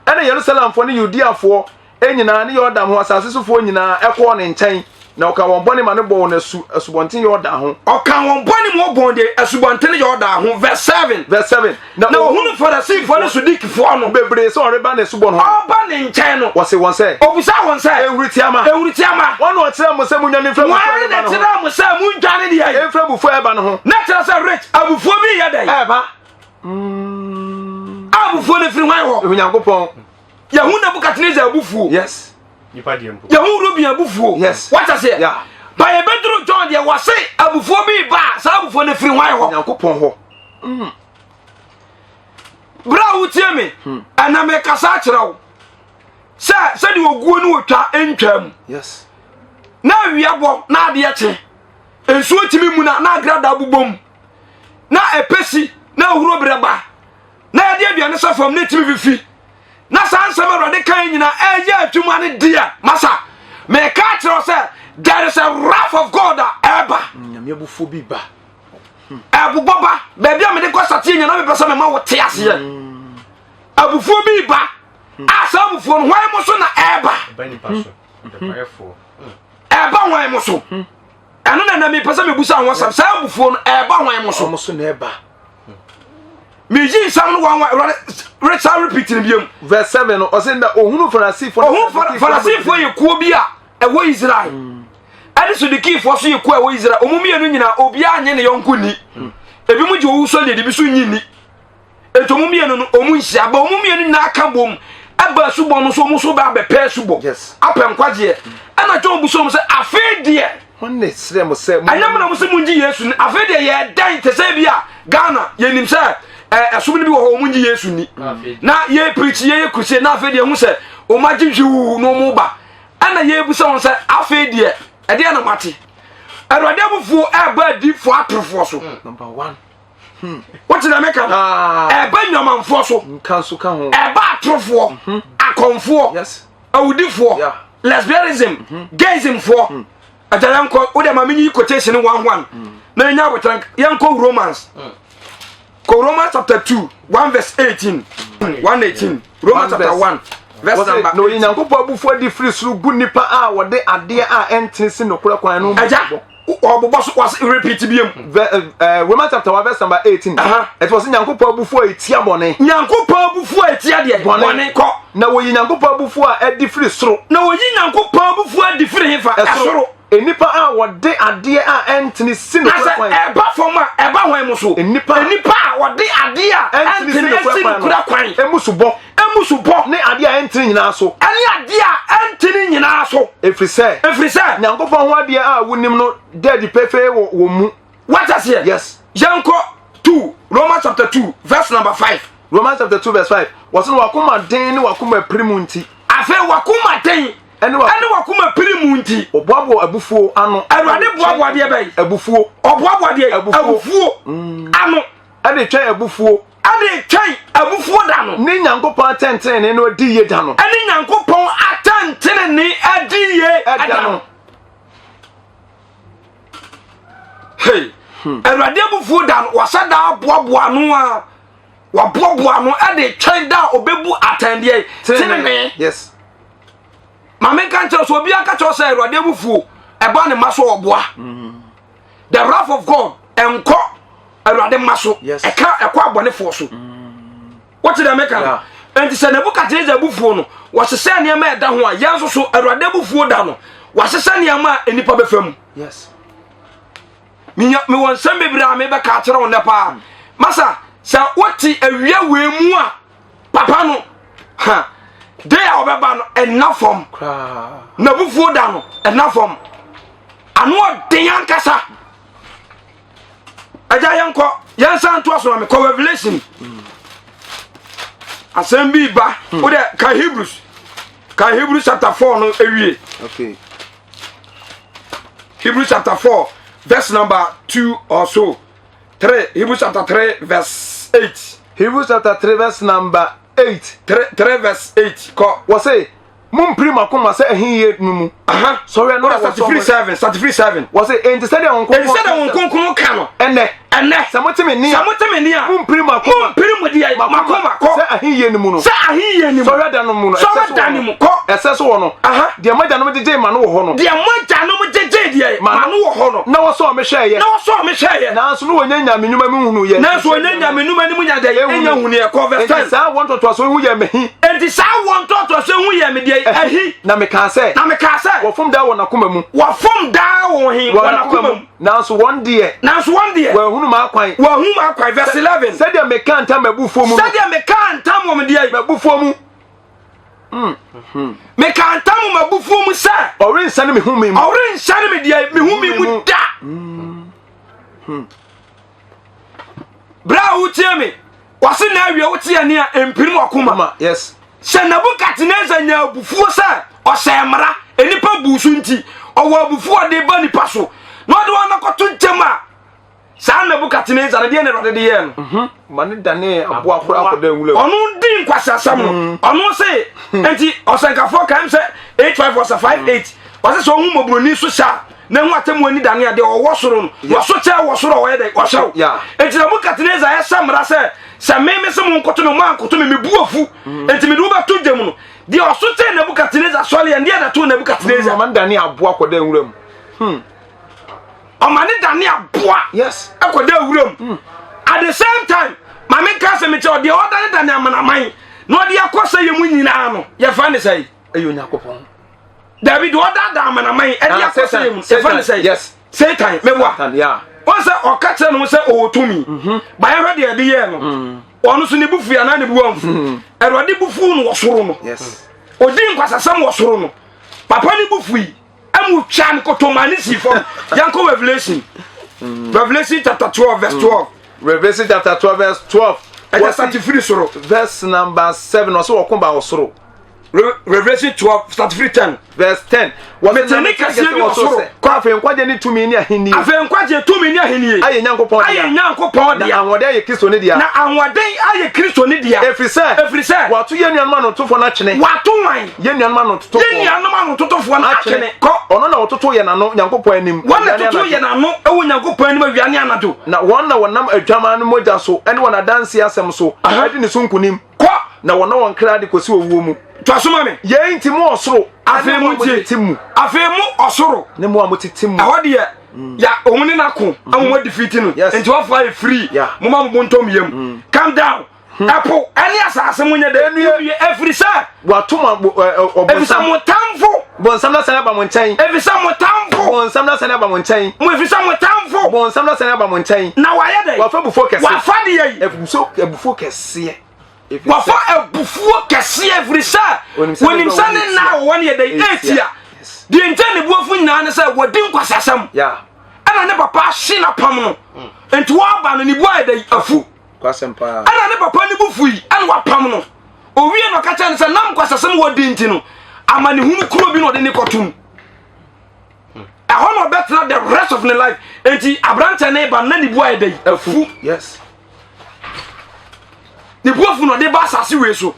Ɛnna Yerusalemfoɔ ne Yudeafoɔ nyinaa ne Yordan ho asase sofoɔ nyinaa kɔɔ ne nkyɛn, na ɔkaa wɔn bɔne ma no bɔɔ wɔn asu Asubɔnten Yordan ho. Ɔkaa wɔn bɔne ma ɔbɔɔ deɛ Asubɔnten Yordan ho. Verse 7. Verse 7. Na ɔhunu Farisifoɔ ne Sodikifoɔ no. Bebree sɛ ɔreba n'asubɔ no ho. Ɔreba ne nkyɛn no. Ɔse wɔn sɛ. Ɔbisaa wɔn sɛ. Nhurutiama. Nhurutiama. Wɔn na ɔkyerɛɛ mo sɛ monnwane mfiri abufuo a Wɔn ɛreba na no ho. kyerɛɛ mo sɛ monnwane deɛ. Mfiri abufuo a ɛreba no ho. Na kyerɛ sɛ rich abufuo bi yɛ dɛn? Ɛreba. Abufuo no firi hwan hɔ? Onyankopɔn. Yɛhu Nebukadnezar abufuo. Yes. Yɛhu Ruben abufuo. Yes. Wata seɛ. Yeah. Ba yɛbɛduru John deɛ wɔse abufuo bi ba a saa abufuo no firi hwan hɔ? Onyankopɔn hɔ. Berɛ a wotie me ɛna mekasa akyerɛ wo sɛ sɛdeɛ oguo ne otwa ntwa mu. Yes. Na awia bɔ na adeɛ kye. Nsuo tumi mu na na agrada bobɔ mu. Na ɛpɛsi na ahuro berɛ ba. Na yɛde aduane sɛ fam na ɛtumi fifi. Na saa nsɛm Awurade kan nyinaa ɛyɛ adwuma no deɛ masa meka akyerɛ wo sɛ there is a wrath of God a ɛba. Nyame abufuo bi ba. Ɛbobɔ ba baabi a mede kɔ sateɛ nyina mepɛ sɛ mema wo te aseɛ. Abufuo bi ba a saa abufuo no hwan mo so na ɛba? Ɛba hwan mo so? Ɛno na na mepɛ sɛ mebusa ho asɛm. Saa abufuo no ɛba hwan mo so? Wɔn so na ɛba. Meyi nsɛm no wanwa Awurade. Resa repeat no biom. Verse 7 no, ɔsɛ na ohunu Farisifoɔ. Ohun Farisifoɔ yɛ kuo bi a ɛwɔ Israel. Ɛne Sodikifoɔ so yɛ kuo a ɛwɔ Israel. Wɔn mmienu nyinaa obiara nye ne yɔnko ni. Ebi mu gye owusɔ deɛ ebi so nyi ni. Nti wɔn mmienu no wɔn nhyia. Ba wɔn mmienu nyinaa ka bom ɛba asubɔ no so wɔn nso ba abɛpɛ asubɔ. Apɛ nkwagyeɛ. Ɛna John bu so wɔn sɛ afei deɛ. Wɔn na ɛsrɛ mo sɛ. Ɛnyɛ mo na mo sɛ mo ngye Yesu ni. Afei deɛ yɛ dɛn te sɛ bi a Ghana yɛnim sɛ ɛsom no bi wɔ hɔ wɔn ngye Yesu ni. Na yɛ preach yɛ yɛ crusade na afei deɛ ho sɛ wɔn agye hwiw na wɔn ba. Ɛna yɛ bu sɛ wɔn sɛ afei deɛ ɛdeɛ na mo ate. Awurade abufuo ɛɛba adiifoɔ atorofoɔ so. Number one. Wote na meka no. Ɛɛba nnwamanfoɔ so. Ɛɛba atorofoɔ. Akɔmfoɔ. Yes. Awudifoɔ. Lesbianism. Gayismfoɔ. Agya yɛnkɔ wo deɛ ma menyi quotation one one na yɛnya abotan yɛnkɔ Romans kɔ Romans chapter 2 1 verse 18 1 18 Romans chapter 1 verse number na oyi Nyankopɔn abufuo adi firi soro gu nnipa a wɔde adeɛ a ɛntene si nokorɛ kwan no mu. Agya ɔbobɔ so was repeat biam. Romans chapter 1 verse number 18. Ɛti wɔ sɛ Nyankopɔn abufuo a ɛtia bɔne. Nyankopɔn abufuo a ɛtia deɛ bɔne kɔ. Na wɔyi Nyankopɔn abufuo a adi firi soro. Na wɔyi Nyankopɔn abufuo adi firi hefa? Ɛsoro. Nnipa a wɔde adeɛ a ɛntene si nokorɛ kwan. Na sɛ ɛba fam a, ɛba hwan mu so? Nnipa a wɔde adeɛ a ɛntene si nokorɛ kwan. Emu subɔ. Emu subɔ. Ne adeɛ a ɛntene nyinaa so. Ɛne adeɛ a ɛntene nyinaa so. Ɛfiri sɛ. Ɛfiri sɛ. Nyankopɔn ho adeɛ a wonim no da adi pefee wɔ wɔn mu. Wate aseɛ? Yes. Yɛnkɔ 2, Romans chapter 2, verse number 5. Romans chapter 2 verse 5. Wɔsɛ no wakoma den ne wakoma piri mu nti. Afei wakoma den ɛne wakoma piri mu nti. Ɔboaboa abufuo ano. Awurade boaboa deɛ bɛyi. Abufuo. Ɔboaboa deɛ abufuo ano. Ɛde twɛn abufuo. Ɛde twɛn abufuo da no. Ne Nyankopɔn atɛntenenee no adi yie da no. Ɛne Nyankopɔn atɛntenenee adi yie da no. Hey, Awurade abufuo da no, wahyɛ da aboaboa ano a waboaboa ano de twɛn da a ɔbɛbu atɛndeɛ tenenee. Yes. Maame nka nkyerɛ so obi anka kyerɛ sɛ Awurade abufuo ɛba ne ma so ɔboa. The wrath of God ɛnkɔ Awurade ma so ɛka ɛkɔ abɔnefoɔ so. Wote dɛ meka no? Enti sɛ Nebukadnezar abufuo no wɔhyehyɛ nneɛma a ɛda ho a yɛn nso so Awurade abufuo da no wɔahyehyɛ nneɛma a nnipa bɛfa mu. Yes. Menya mewɔ nsɛm bebree a mebɛka akyerɛ wo nnɛ paa. Masa sɛ wote awia wei mu a papa no ha de a ɔbɛba no ɛnna fam. N'abufuo da no ɛnna fam. Ano ɔden ankasa. Agya yɛnkɔ yɛnsan ntoa so ma mekɔ Revelation. Asɛm bi ba wo dɛ ka Hebrews ka Hebrews chapter 4 no ewie. Okay. Hebrews chapter 4 verse number 2 or so. 3 Hebrews chapter 3 verse 8. Hebrews chapter 3 verse number 8. 3 verse 8 kɔ. Wɔse Mompiri mo akoma sɛ ahiyie no mu. Sɔhwɛ no na wɔsɔ mo. 37 37. Wɔse, enti sɛdeɛ Honhom Enti sɛdeɛ Honhom Kronkron ka no. Ɛnnɛ. Ɛnnɛ. Sɛ mote me nne a. Sɛ mote me nne a. Mompiri mo akoma. Mompiri mo deɛ. Mo akoma. Kɔ. Sɛ ahiyie no mu no. Sɛ ahiyie no mu. Sɔhwɛ da no mu no. Sɔhwɛ da no mu. Kɔ. Ɛsɛ so wɔ no. Deɛ mo agyanom gyegyee ma no wɔ hɔ no. Deɛ mo agyanom gyegyee deɛ ma no wɔ hɔ no. Na wɔsɔɔ me hwɛeɛ. Na wɔsɔɔ me hwɛeɛ. Nanso na wɔnnya nyaa me nnwuma mu nhunuiɛ. Nanso wɔnnya nyaa me nnwuma no mu nya deɛ ɛnya nhunuiɛ. Kɔ verse 10. Enti saa awoɔ ntoatoasoɔ yi ho yɛɛ me ahi. Enti saa awoɔ ntoatoasoɔ yi ho yɛɛ me deɛ ahi. Na mekaa sɛ. Na mekaa sɛ. Wɔfom daa wɔn akoma mu. Wɔfom daa wɔn he? Wɔn akoma mu. Nanso wɔn deɛ. Nanso wɔn deɛ. Wɔanhunu m'akwan. Wɔanhunu m'akwan. Verse 11. Sɛdeɛ mekaa ntam m'abufuo mu no. Sɛdeɛ mekaa ntam wɔ me deɛ. M'abufuo mu. Mekaa ntam wɔ m'abufuo mu sɛ. Ɔrenhyɛne me home mu. Ɔrenhyɛne me deɛ me home mu da. Berɛ a wotie me, wɔse na awie wote ɛne a ɛmpirim wakoma. Yes. Sɛ Nebukadnezar nya abufuo sɛ ɔhyɛ mmara, nnipa buu so nti, ɔwɔ abufuo ɔde ba nipa so, na ɔde wɔn akɔto nkyɛm a, saa Nebukadnezar no deɛ na Awurade de yɛɛ no. Mhm. Ma ne danee aboa koraa kɔda nwura mu. Ɔno di nkwasiasɛm no. Mm. Ɔno se, hmm. nti ɔsɛnkafoɔ kae sɛ 85 ɔsɛ 58. Ɔsɛ sɛ ɔhu mmɔborɔni so hyɛ a, na ehu atemmu ani dane a deɛ ɔwɔ soro no, wɔso kyɛ wɔ soro a ɔyɛ dɛ, ɔhyɛ wo. Nti Nebukadnezar ɛhyɛ mmara sɛ, sɛ me me se mo nkoto me, mo ankoto me, me bu afu. Mm. Nti mede wo bɛto gya mu no. Deɛ ɔso kyɛ Nebukadnezar sɔre yɛ, deɛ na to Nebukadnezar. Ɔma ne dane aboa kɔda nwura mu. Hmm. Ɔma ne dane aboa. Yes. Ɛkɔda nwura mu. Hmm. At the same time, Ma menka asɛm nkyerɛ wo, deɛ ɔdanedane amanaman na ɔde akɔ sɛ yɛ mu nyinaa no, yɛfrɛ ne sɛe? Ɛyɛ Onyankopɔn. Dabi, deɛ ɔdaadaa amanaman ɛde ah, akɔ sɛ yɛ mu, yɛfrɛ ne sɛe? Yes. Satan, meboa. Wɔn sɛ ɔka kyerɛ ne ho sɛ ɔwɔ tumi. Mhm. Bayɛhwɛ deɛ ɛde yɛɛ no. Mm. Ɔno so ne bu fui anaa ne bu amfu. Mm. Awurade bu fuu no wɔ soro no. Yes. Ɔdi nkwasasɛm wɔ soro no. Papa ne bu fui. Ɛmu twa no kotoma ne sii fam. Yɛnkɔ Revelation. Mm. Revelation chapter 12 verse 12. Revelation chapter 12 verse 12. Ɛkyɛ sate firi soro. Verse number 7 ɔsɛ wɔko ba ɔsoro. Revelation 12 start firi 10. Verse 10. Mete ne kɛseɛ bi wɔ soro. Kɔ afei nkwagye ne tumi ne ahennie. Afei nkwagye tumi ne ahennie. Ayɛ Nyankopɔn dea. Ayɛ Nyankopɔn dea. Na ahoɔden ayɛ Kristo ne dea. Na ahoɔden ayɛ Kristo ne dea. Ɛfiri sɛ. Ɛfiri sɛ. Wɔato yɛn nuanom anotofoɔ no atwene. Wɔato wan. Yɛn nuanom anototofoɔ. Yɛn nuanom anototofoɔ no atwene. Kɔ. Ɔno na wɔtoto yɛn ano Nyankopɔn anim. Wɔn na toto yɛn ano wɔ Nyankopɔn anim awia ne anadwo. Na wɔn na wɔnam adwaman no mogya so ne wɔn adanseɛ asɛm so adi ne so nkonim. Kɔ. Na wɔnɔ wɔn kra de kɔsi owuo mu. Toa so ma me. Yei nti mo ɔsoro. Afei mo ntie. Mu. Afei mo ɔsoro. Ne mo a motete mu. Ɛhɔ deɛ mm. ya òun ne n'ako mm. ama mo adifiti no. Yes. Nti wafɔ ayɛ free. Yeah. Mo ma mo bo ntɔ yam. Mm. Calm down. Hmm. Ɛpo ɛne asase mo nyɛ dɛ. Enue efiri sɛ. Wato mo ɔbɔnsam. Efiri sɛ mo tamfo. Bɔnsam na sani aba mo nkyɛn. Efiri sɛ mo tamfo. Bɔnsam na sani aba mo nkyɛn. Mo efiri sɛ mo tamfo. Bɔnsam na sani aba mo nkyɛn. Na wayɛ dɛ. Wafa abufuo kɛse. Wafa deɛ yi. Abufuo kɛseɛ. Wafa abufuo kɛseɛ efiri sɛ. Onim sɛ ne nna a wɔwɔ no yɛ dɛ etia. Deɛ nkyɛn ne buafu nyinaa ne sɛ wɔdi nkwasiasɛm. Ɛna ne papa ahye n'apam no. Nti wɔaba no ne bu ayɛ dɛ afu. Kwasɛm paa. Ɛna ne papa ne bo fui ɛna wapam no. Owie na ɔka kyerɛ no sɛ nam kwasasɛm wɔdi nti no, amanehunu kuro bi na ɔde ne kɔtom. Ɛhɔ na ɔbɛtena the rest of ne life. Enti aberanteɛ ne ba na ne bu ayɛ dɛ afu. Yes. Ne bu afu na ɔde ba asase wei so.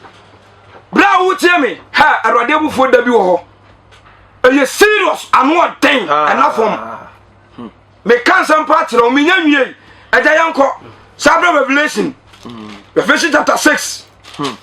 Berɛ a wotie me, ha Awurade abufuo da bi wɔ hɔ. Ɛyɛ serious, ano ɔden, ɛna fam. Meka nsɛm pa kyerɛ wo, menya nwiei. Agya yɛnkɔ. Saa berɛ Revelation. Revelation chapter 6. Hmm.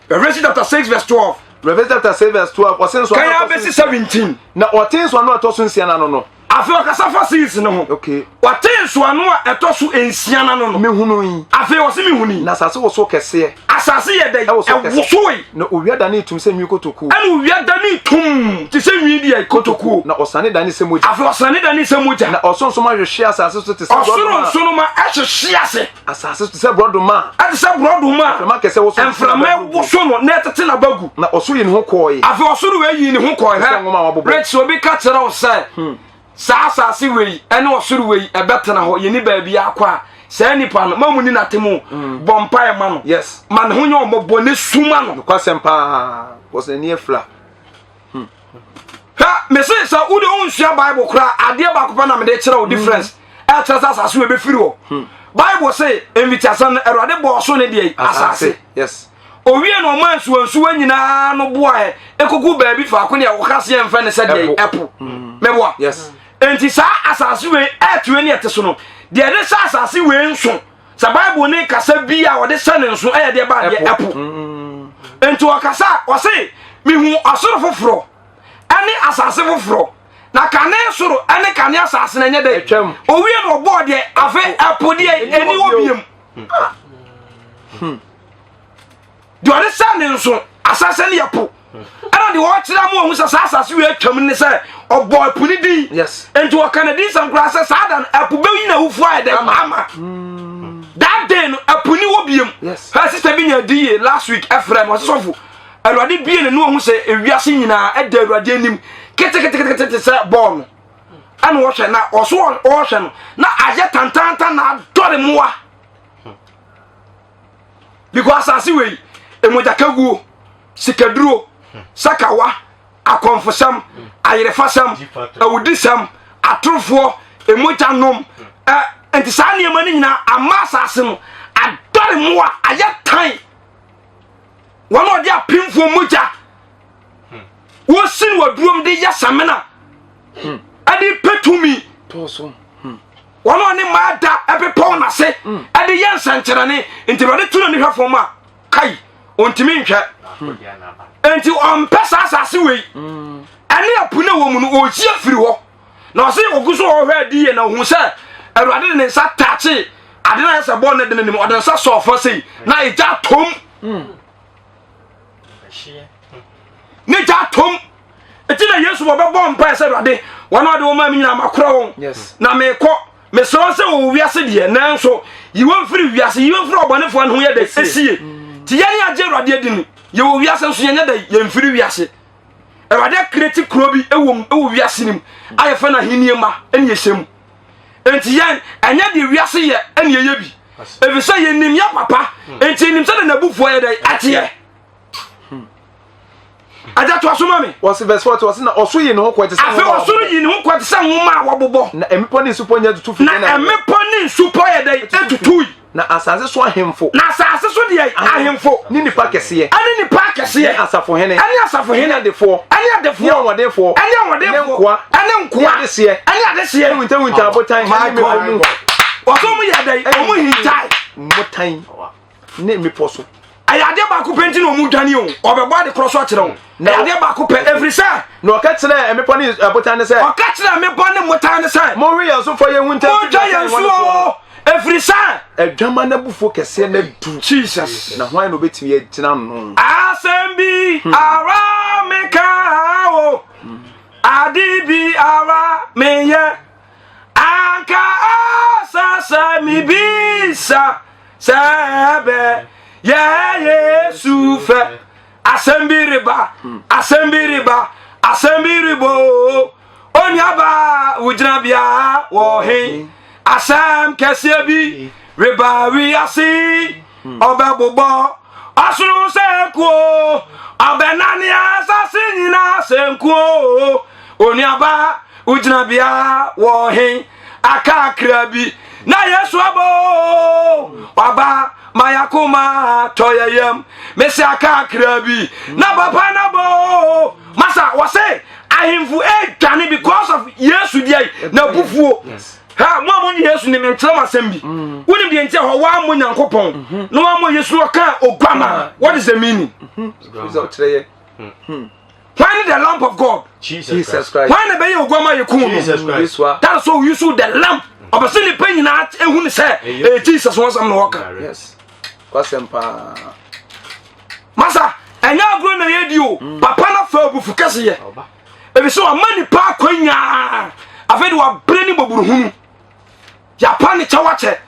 Revelation chapter 6 verse 12. Revelation chapter 6 verse 12. Ɔse nso Kan abɛsi 17. Na ɔte nsoano a ɛtɔ so nsia n'ano no. Afei ɔkasa fa seals no ho. Okay. Ɔte nsoano a ɛtɔ so nsia n'ano no. Mehunu yi. Afei ɔse mehunu yi. Na asase woso kɛseɛ. Asase yɛ dɛ. Ɛwosoe. Na owia danee tumm sɛ nwi kotokuo. Ɛna owia danee tumm te sɛ nwi deɛ kotokuo. Na ɔsrane danee sɛ mogya. Afei ɔsrane danee sɛ mogya. Na ɔsoro nsoromma hwehwee asase so te sɛ borɔdɔma. Ɔsoro nsoromma ɛhwehwee ase. Asase so te sɛ borɔdɔma. Ɛte sɛ borɔdɔma. Mframa kɛseɛ woso no Mframa woso no na ɛtete n'aba gu. Na ɔsoro yii ne ho kɔɔe. Afei ɔsoro wei yii ne ho kɔɔe. Te sɛ nwoma a wɔabobɔ. Rich, obi ka kyerɛ wo sɛ. Hmm. Saa asase wei ne ɔsoro wei ɛbɛtena hɔ, yɛnni baabi akɔ a, saa nipa no, ma mu ni n'atem o, mm. bɔ mpaeɛ ma no. Yes. Ma ne ho nyɛ ɔmmɔbɔ ne su ma no. Nokwasɛm paa, wɔsɛ n'ani afira. Hmm. Ha, mese sɛ wode wonsua Bible koraa, adeɛ baako pɛ na mede kyerɛ wo mm. difference. Ɛkyerɛ sɛ asase wei bɛfiri hɔ. Hmm. Bible se, mfitiasɛm no, Awurade bɔɔ so ne deɛ asase. Yes. Owie na ɔmaa nsuwansuwa nyinaa no boaɛ ekogu baabi faako ne ɛwɔ kaseɛ mfɛ ne sɛ deɛ ɛpo. Mm. Mɛboa. Yes. Enti saa asase wei ɛɛte wei ne ɛte so no deɛ ɛde sɛ asase wei nso sɛ Bible ne kasa bi a ɔde sɛ ne nso ɛyɛ deɛ ba deɛ ɛpo. Mm. Enti ɔkasa ɔse mehu ɔsoro foforɔ ɛne asase foforɔ na kane soro ɛne kane asase na ɛnyɛ dɛ. Owie na ɔbɔɔ deɛ afe ɛpo deɛ ɛni wɔ biem. Ah. Hmm. Deɛ ɔde sɛ ne nso asase no yɛ po ɛna deɛ ɔkyerɛ mu ɔhu sɛ saa asase wei atwam ne sɛ ɔbɔ ɛpo ne din yes nti ɔka ne din sɛm koraa sɛ saa da no ɛpo bɛyi na awufoɔ ayɛ dɛ ama hmm. that day no ɛpo ni wɔ biem yes her sister bi nya di yie last week ɛfrɛ me ɔsɛ sɔfo awurade bie ne ne ɔhu sɛ ewiase nyinaa ɛda awurade anim keteketekete te sɛ bɔɔl no ɛna ɔhwɛ na ɔso ɔhwɛ no na ayɛ tantantan na adɔre mmoa because asase wei emogyakaguo sikaduro sakawa akɔnfosɛm ayerefasɛm awudisɛm atorofoɔ emogya nom ɛ nti saa nneɛma no nyinaa ama asase no adɔre mmoa ayɛ tan wɔn a wɔde apemfoɔ mogya wɔsi no adurom de yɛ samina ɛde pɛ tumi wɔn a ɔne mmaa da ɛbepɔw n'ase ɛde yɛ nsɛnkyerɛnne nti awurade tu n'ani hwɛ fam a kai ɔntumi nhwɛ nti ɔmpɛ saa asase wei ɛne ɛpo no wɔ mu no ɔyi afiri hɔ na ɔse ɔgu so ɔhwɛ adi yie na ɔhu sɛ awurade de ne nsa taakye. Ade no ayɛ sɛ bɔɔl no de n'anim, ɔde nsa sɔɔ fa sei na egya atom. Ne gya atom. Eti na Yesu wɔbɛbɔ mpae sɛ Awurade, wɔn a wɔde wɔn maa me nyinaa makora wɔn. Na mekɔ, mesrɛ wo sɛ wɔwɔ wiase deɛ, nanso yi wɔn firi wiase, yi wɔn firi ɔbɔnefoɔ no ho yɛ dɛ esie. Ti yɛn agye Awurade adi no, yɛwɔ wiase nso yɛnyɛ dɛ yɛmfiri wiase. Awurade akreti kuro bi wɔ mu wɔ wiase no mu a yɛfrɛ no ahenni mma ɛne yɛhyɛ mu. Enti yɛn ɛnyɛ deɛ wiase yɛ ɛne yɛyɛ bi. Efisɛ yɛnim yɛ papa, enti yɛnim sɛdeɛ n'abufuo yɛ dɛ ɛteɛ. Agya to aso ma me. Wɔsi verse 40 wɔsi na ɔsoro yi ne ho kɔ te sɛ Afei ɔsoro yi ne ho kɔ te sɛ nwoma a wɔbobɔ. Na mmepɔ ne nsupɔ nyɛ tutu fi. Na mmepɔ ne nsupɔ yɛ dɛ etutui. Na asase so ahemfo. Na asase so deɛ ahemfo. Ne nipa kɛseɛ. Ɛne nipa akɛseɛ. Ne asafohene. Ɛne asafohene. Ne adefoɔ. Ɛne adefoɔ. Ne ahoɔdenfoɔ. Ɛne ahoɔdenfoɔ. Ne nkoa. Ɛne nkoa. Ne adehyeɛ. Ɛne adehyeɛ. Ne wuntawunta abotan. My God. Wɔsɔ wɔn yɛ dɛ wɔn hintae. Mmotan ne mmepɔ so. Ɛyɛ adeɛ baako pɛ nti na wɔn dwane o. Ɔbɛbɔ ade korɔ so akyerɛ wo. Ɛyɛ adeɛ baako pɛ ɛfiri sɛ. Na ɔka kyerɛɛ mmepɔ ne abotan no sɛ. Ɔka kyerɛɛ mmepɔ ne mmotan no sɛ. Monhwe yɛn so fa yɛn ho ntam Montwa yɛn so o, ɛfiri sɛ. Adwamma no abufuo kɛseɛ no adu. Jesus. Na hwan na ɔbɛtumi agyina ano? Asɛm bi ara meka o, ade bi ara meyɛ, anka asa sɛ mebisa sɛ ɛbɛ yɛ Yesu fɛ. Asɛm bi reba, asɛm bi reba, asɛm bi reba o. Onuabaa, wo gyinabea wɔ he? Asɛm kɛseɛ bi reba wiase, ɔbɛbobɔ ɔsoro sɛ kuo, ɔbɛnane asase nyinaa sɛ nkuo. Onuabaa, wo gyinabea wɔ he? Aka akra bi na Yesu aba o, waba ma yakoma tɔ yɛ yam. Mese aka akra bi na papa na ba o. Masa wɔse ahemfo edwane because of Yesu deɛ na bufuo. Ha mo a mo nye Yesu ni menkyerɛ mo asɛm bi. Wonim deɛ nti a hɔ wɔammɔ Nyankopɔn mm-hmm. na wɔammɔ Yesu na ɔka oguama. What is the meaning? Mm-hmm. Why ne the lamp of God? Jesus Christ. Why na bɛyɛ oguama yɛ kun no? That is so you use the lamp. Ɔbɛsɛ nipa nyinaa ehu ne sɛ ɛyɛ Jesus wɔn asɛm na wɔka. Yes. Kwasɛm paa. Masa ɛnyɛ agorɔ na yɛdi o. Mm. Papa na fa abufu kɛseyɛ. Ebi sɛ wama nipa akwanyaa. Afei de wabrɛ ne bɔburuhunu. Yapa ne kyɛw akyɛ.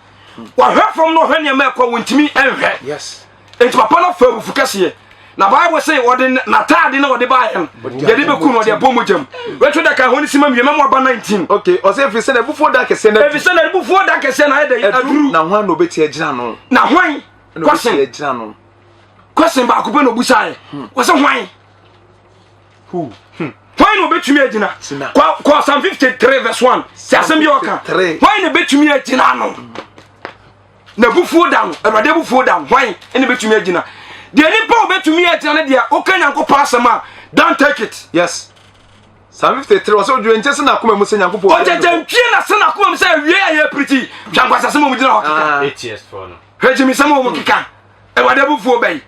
Wahwɛ fam na ɔhwɛ nneɛma ɛkɔ wɔntumi nhwɛ. Yes. Nti papa no fa abufu kɛseɛ. Na Bible sɛ wɔde n'ataade na wɔde baeɛ no yɛde bɛku no wɔde abɔ mogya mu. Wɛtwo da ka ho ne sima mmienu mu aba 19. Okay, ɔsɛ ɛfiri sɛ n'abufuo da kɛseɛ na Ɛfiri sɛ n'abufuo da kɛseɛ na ayɛ dɛ aduru. Na hwan na ɔbɛti agyina no? Na hwan? Na ɔbɛti agyina no. Question baako pɛ na ɔbusaeɛ. Wɔsɛ hwan? Who? Hwan na ɔbɛtumi agyina? Kɔ kɔ Psalm 53 verse 1. Sɛ asɛm bi ɔka. Hwan na ɛbɛtumi agyina no? Na abufuo da no, Awurade abufuo da no, hwan na ɛbɛtumi agyina? Deɛ nipa a ɔbɛtumi agyina no deɛ, woka Nyankopɔn asɛm a, don't take it. Yes. Psalm 53 ɔsɛ odwene sɛ n'akoma mu sɛ Nyankopɔn. Ɔgyegyentwie na sɛ n'akoma mu sɛ awie a yɛpirikyi. Hwɛ nkwasasɛm a wɔgyina hɔ keka. Ah. Hwɛ gyimisɛm a wɔn keka. Awurade abufuo bɛyi.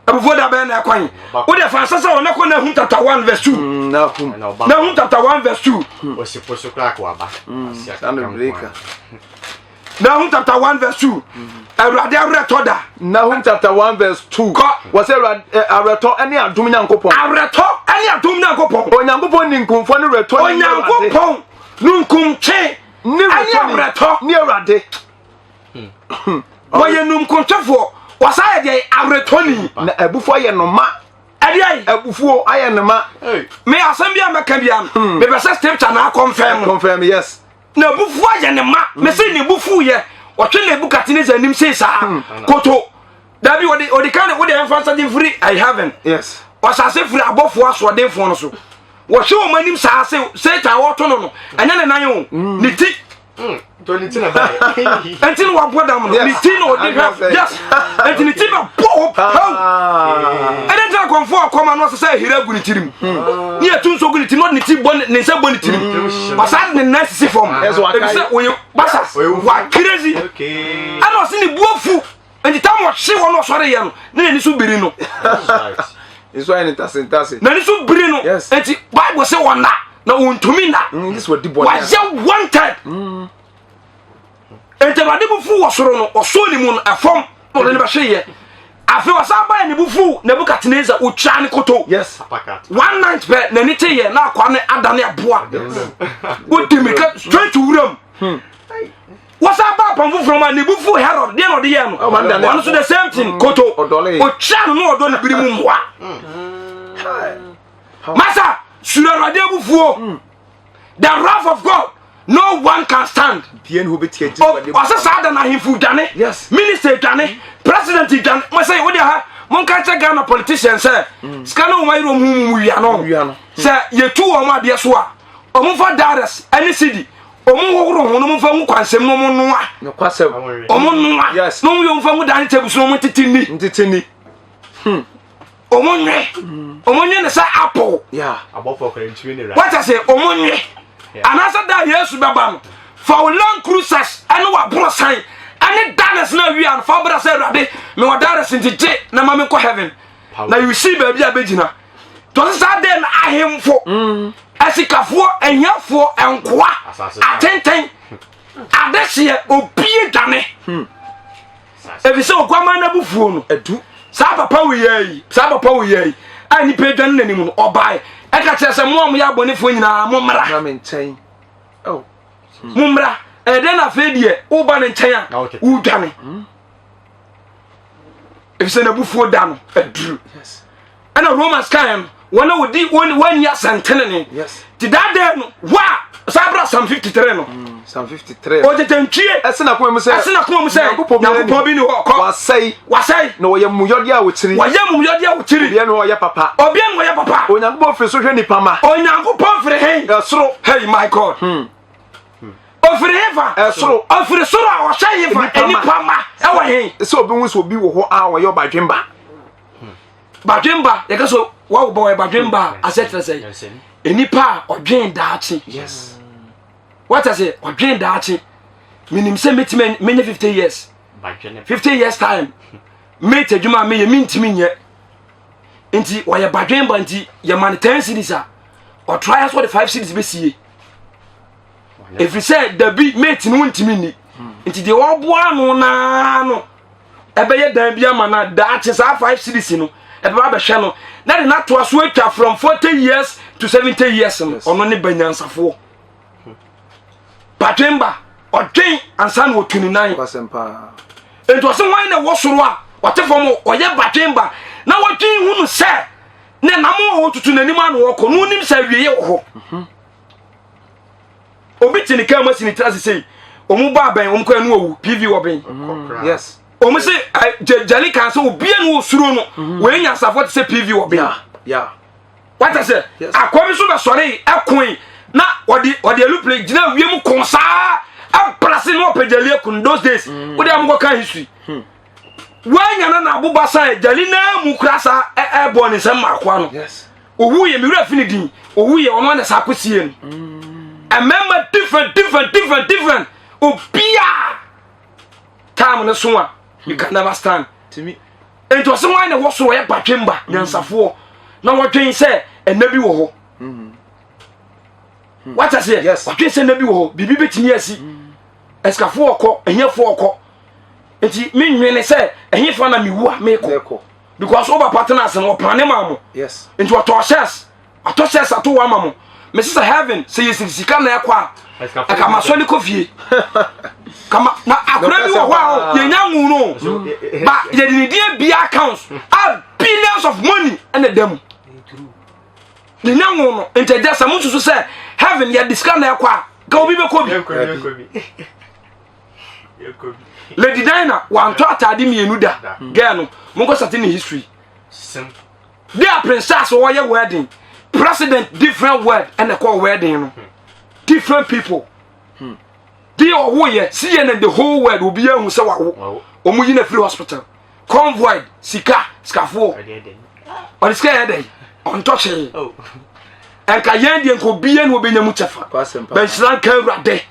Abufuo da bɛn na ɛkwan. Wo de fa nsa sɛ ɔna kɔ Nahum chapter 1 verse 2. Mm, Nahum. Nahum chapter 1 verse 2. Osipo so koraa ko aba. Nahum chapter 1 verse 2. Awurade awerɛtɔ da. Nahum chapter 1 verse 2. Kɔ. Wɔsɛ Awurade awerɛtɔ ne adom Nyankopɔn. Awerɛtɔ ne adom Nyankopɔn. Onyankopɔn ninkunfoɔ ne werɛtɔ ne Awurade. Onyankopɔn nunkuntwe ne awerɛtɔ ne Awurade. Wɔyɛ nunkuntwefoɔ. Wɔsan yɛ deɛ awerɛtɔni. Na abufuo ayɛ no ma. Ɛdeɛ. Abufuo ayɛ no ma. Me asɛm bi a mɛka bi a. Mepɛ sɛ scripture na akɔnfɛn mu. Confirm yes. Na abufuo ayɛ ne ma. Mese ne bufuo yɛ. Ɔtwe Nebukadnezar anim sei saa. Koto. Dabi ɔde ɔde kan wode ɛmfa nsa de mfiri I heaven. Yes. Ɔsase firi abɔfoɔ asoɔdenfoɔ no so. Wɔhwɛ wɔn anim saa sɛ Satan wɔto no no ɛnyɛ ne nan o ne ti. Ɛnti na wabɔ dam no ne ti na ɔde hwɛ yes ɛnti ne ti bɛ bɔ hɔ pɛw. Ɛdɛ ntina kɔnfoɔ ɔkɔma no ɔsɛ sɛ ahira gu ne tirim. Ne yɛ tu nso gu ne tirim na ɔde ne ti bɔ ne nsa bɔ ne tirim. Ɔsan de ne nan sisi fam. Ebisɛ wɔyɛ basa wa crazy. Ɛna ɔsi ne bu afu. Nti tam ɔhye wɔn ɔsɔre yɛ no na n'ani so biri no. Nso ayɛ ne ntase ntase. N'ani so biri no. Yes. Nti Bible sɛ wɔn na na wɔntumi na. This wɔ di bɔ. Wayɛ wanted. Enti Awurade bo fuu wɔ soro no, ɔsɔɔ ne mu no, ɛfam na ɔde no bɛhweeɛ. Afei ɔsan baeɛ ne bo fuu Nebukadnezar, ɔtwaa ne koto. Yes. One night pɛ, n'ani teeɛ na akwaa no adane aboa. Ɔdi mmirika straight to wuram. Wɔsan ba apam foforɔ mu a ne bo fuu Herod, deɛ na ɔde yɛɛ no? Ɔno nso the same thing, koto. Ɔtwaa no na ɔdɔ ne biri mu mmoa. Masa, suro Awurade abufuo. The wrath of God, no one can stand. Ɔsɛ saa da na ahemfo dwane, minister dwane, president dwane. Mo sɛ wode ha, monka kyɛ Ghana politician sɛ mm. sika no wɔn ayere wɔn ho mu wia no. Sɛ yɛtu wɔn adeɛ so a, wɔn fa dollars ɛne cedi wɔn hohoro ho no wɔn fa ngu kwansɛm no wɔn noa. Wɔn noa. Na wɔn yɛ wɔn fa ngu dining table so na wɔn tete ni. Tete ni. Hmm. Ɔmo nwe. Ɔmo nwe ne sɛ apple. Wata sɛ ɔmo nwe. Anaasɛ da Yesu bɛba no, fa wo Land Cruisers ɛne w'aborosan ɛne dollars na awia no fa bra sɛ Awurade mewɔ dollars nti gye na ma menkɔ heaven. Na you see baabi a bɛgyina. Tɔse saa dɛn na ahemfo, mm. asikafoɔ, ahiafoɔ, nkoa, atenten, adehyeɛ, obie dwane. Hmm. Efisɛ oguammaa no abufuo no adu. Saa papa wei yi, saa papa wei yi a nnipa adwane n'anim no, ɔbae ɛka kyerɛ sɛ mo a moyɛ abɔnefoɔ nyinaa mommra. Oh. Mommra. Ɛyɛ dɛn na afei deɛ woba ne nkyɛn a wodwane? Hmm. Efisɛ n'abufuo da no aduru. Ɛna Romans kan no, wɔn a wɔdi wɔnni asɛntenene. Ti daa dɛn no, wa saa bra Psalm 53 no. Mm, Psalm 53. Ɔtetantwie. Ɛsɛ na kɔn mu sɛ. Ɛsɛ na kɔn mu sɛ. Nyankopɔn bi ni hɔ. Kɔ. Wasɛe. Wasɛe. Na wɔyɛ mumuyɔdeɛ a wɔkyiri. Wɔyɛ mumuyɔdeɛ a wɔkyiri. Obiara na ɔyɛ papa. Obiara na ɔyɛ papa. Onyankopɔn firi so hwɛ nipa ma. Onyankopɔn firi he. Ɛsoro. Hey my God. Hmm. Ofiri he fa. Ɛsoro. Ofiri soro a ɔhwɛ he fa. Nipa ma. Ɛwɔ he. Sɛ obi hu sɛ obi wɔ hɔ a ɔyɛ ɔbadwemba. Badwemba yɛka sɛ wawo bɔ ɔyɛ badwemba a asɛ kyerɛ sɛ nnipa a ɔdwen daakye. Yes. Wata sɛ ɔdwen daakye. Menim sɛ mɛtumi mɛnyɛ 50 years. 50 years time. Mate adwuma a meyɛ mentumi nyɛ. Nti ɔyɛ badwemba nti yɛma no 10 cities a ɔtra yɛ so ɔde 5 cities bɛsie. Ɛfiri sɛ dabi mate no wontumi nni. Nti deɛ ɔboa no naa no ɛbɛyɛ dan bi ama no daakye saa five cities no ɛbɛba abɛhwɛ no na de n'atoa so atwa from forty years to seventy years no ɔno ne ba nyansafoɔ badwemba ɔdwen ansa na ɔtu ne nan nti ɔsɛ wɔn na ɛwɔ soro a ɔte fam ɔyɛ badwemba na wɔdwen hu no sɛ ne nam a wɔtutu n'anim ano ɔkɔ no onim sɛ awieɛ wɔ hɔ mhm. Obi te ne kaa mu asi ne tiri ase sei. Wɔn ba abɛn, wɔn kɔ ɛnu owu, PV wɔ bɛn. Mm, yes. Wɔn se gyali kan sɛ obi ɛnu osuro no, mm-hmm. wɔyɛ nyansafo te sɛ PV wɔ bɛn. Yeah. Wata sɛ, akɔ bi so bɛ sɔre ɛkoe na ɔde ɔde alupile gyina wiem kɔn saa ɛbrase na ɔpɛ gyali akun those days. Mm. Wode amukɔ kan history. Hmm. Wɔanya na na aboba sa gyali naa mu kura saa ɛbɔ ne nsɛm maakoa no. Yes. Owu yɛ me werɛ fi ne din. Owu yɛ ɔno ana saa kɔsie no. Mmarima different different different different. Obiara time no so a you can never stand. Timi. Nti ɔsɛ wɔn na ɛwɔ soro ɔyɛ badwemba nyansafoɔ na wɔdwen sɛ ɛnna bi wɔ hɔ. Wata seɛ? Yes. Wɔdwen sɛ ɛnna bi wɔ hɔ biribi bɛtumi asi. Asikafoɔ ɔkɔ, ahiafoɔ ɔkɔ. Nti menwene sɛ ɛhefa na mewu a mekɔ. Because wo papa tena ase no ɔplane maa mo. Yes. Nti ɔtɔ shares. Atɔ shares ato wɔ ama mo. Mesi sɛ heaven sɛ yɛsi sika na ɛkɔ a ɛka ma sɔle kɔ fie. Kama na akora bi wɔ hɔ a yɛnya nwu no. Ba yɛde ne din abia accounts a billions of money ɛna da mu. Yɛnya nwu no nti ɛgya sɛ mo nsusu sɛ heaven yɛde sika na ɛkɔ a ka obi bɛkɔ bi. Lady Diana wantɔ ataade mmienu da girl no monkɔ sate ne history de a princess wɔyɛ wedding president different word ɛna ɛkɔ wedding no different people de ɔwo yɛ CNN the whole world obi ahu sɛ wawo wɔn yi na free hospital convoy sika sikafoɔ ɔde sika yɛ dɛ ɔntɔ hwee ɛnka yɛn deɛ nka obiara na obɛnya mu kyɛfa bɛnhyira nka awurade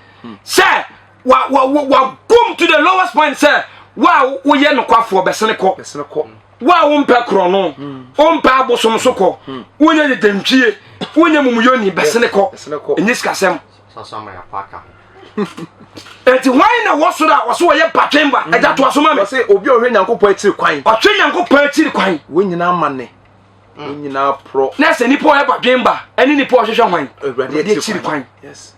sɛ wa wa wa wa gum to the lowest point sɛ wa a woyɛ nokwafoɔ bɛsene kɔ wa a wompɛ korɔ no hmm. wompɛ abosom so kɔ hmm. wonyɛ dedantwie wonyɛ mumuyɔni bɛsene kɔ ɛnyɛ sikasɛm. Enti hwan na wɔ soro a wɔso wɔyɛ badwemba? Ɛgya toa so ma me. Wɔse obi a ɔhwɛ Nyankopɔn akyiri kwan. Ɔhwɛ Nyankopɔn akyiri kwan. Wɔn nyinaa ma ne. Wɔn nyinaa porɔ. Na sɛ nipa ɔyɛ badwemba ɛne nipa ɔhwehwɛ hwan? Awurade akyiri kwan. Yes.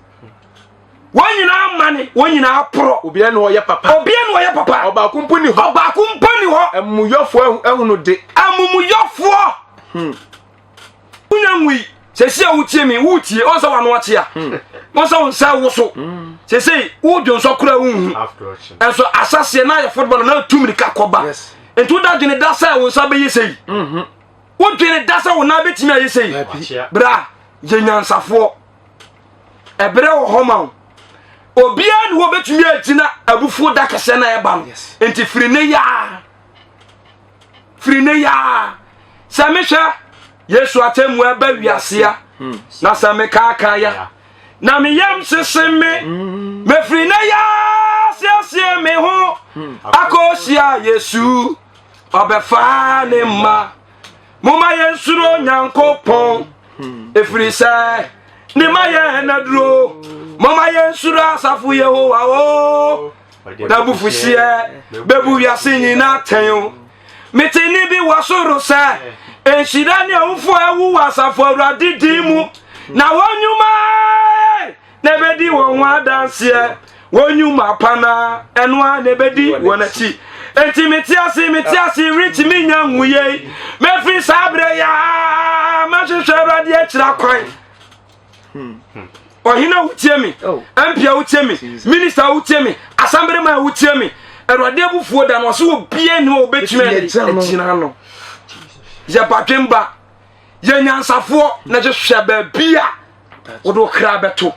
Wɔn nyinaa ma ne, wɔn nyinaa porɔ. Obiara na ɔyɛ papa. Obiara na ɔyɛ papa. Ɔbaako mpo ni hɔ. Ɔbaako mpo ni hɔ. Amumuyɔfoɔ ahunu de. Amumuyɔfoɔ. Wonya nwui. Sɛsi a wotie mi, wotie, ɔn sɛ wano akye a, ɔn sɛ wo nsa woso. Sɛsei wodwo nsɔ koraa wonhu. Ɛnso asaseɛ na ayɛ football na atu mirika kɔba. Nti woda dwene da sɛ wo nsa bɛyɛ sei. Wodwene da sɛ wo nan bɛtumi ayɛ sei. Bra, yɛ nyansafoɔ. Ɛberɛ wɔ hɔ ma wo. Obiara ne hɔ bɛtumi agyina abufuo da kɛseɛ na ɛba no. Nti firi ne yaa. Firi ne yaa. Sɛ mehwɛ Yesu atemmu ɛba wiase a, na sɛ mekaaka ya, na me yam sese me, mefiri ne yaa siesie me ho akɔhyia Yesu, ɔbɛfa ne mma. Momma yɛnsuro Nyankopɔn, ɛfiri sɛ ne ma yɛ naduro. Momma yɛnsuro asafo Yehowa o, n'abufuhyeɛ bɛbu wiase nyinaa atɛn o. Mete nne bi wɔ soro sɛ, nhyira ne awufo a awu wɔ asafo Awurade din mu, na wɔn nnwuma na ebedi wɔn ho adanseɛ, wɔn nnwuma pa na ɛno ara na ebedi wɔn akyi. Enti mete ase, mete ase, rentumi nya nwuyei. Mefiri saa berɛ yi ara mɛhwehwɛ Awurade akyira kwan. Ɔhene a wotie me, oh. MP a wotie me, minister a wotie me, asamberema a wotie me, Awurade abufuo da no ɔsɛ obiara ni hɔ obɛtumi agyina no. Yɛ badwemba, yɛ nyansafoɔ na hwehwɛ baabi a wode wo kra bɛto.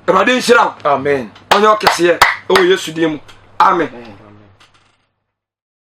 Awurade nhyira wo. Amen. Ɔnyɛ ɔkɛseɛ ɛwɔ Yesu din mu. Amen.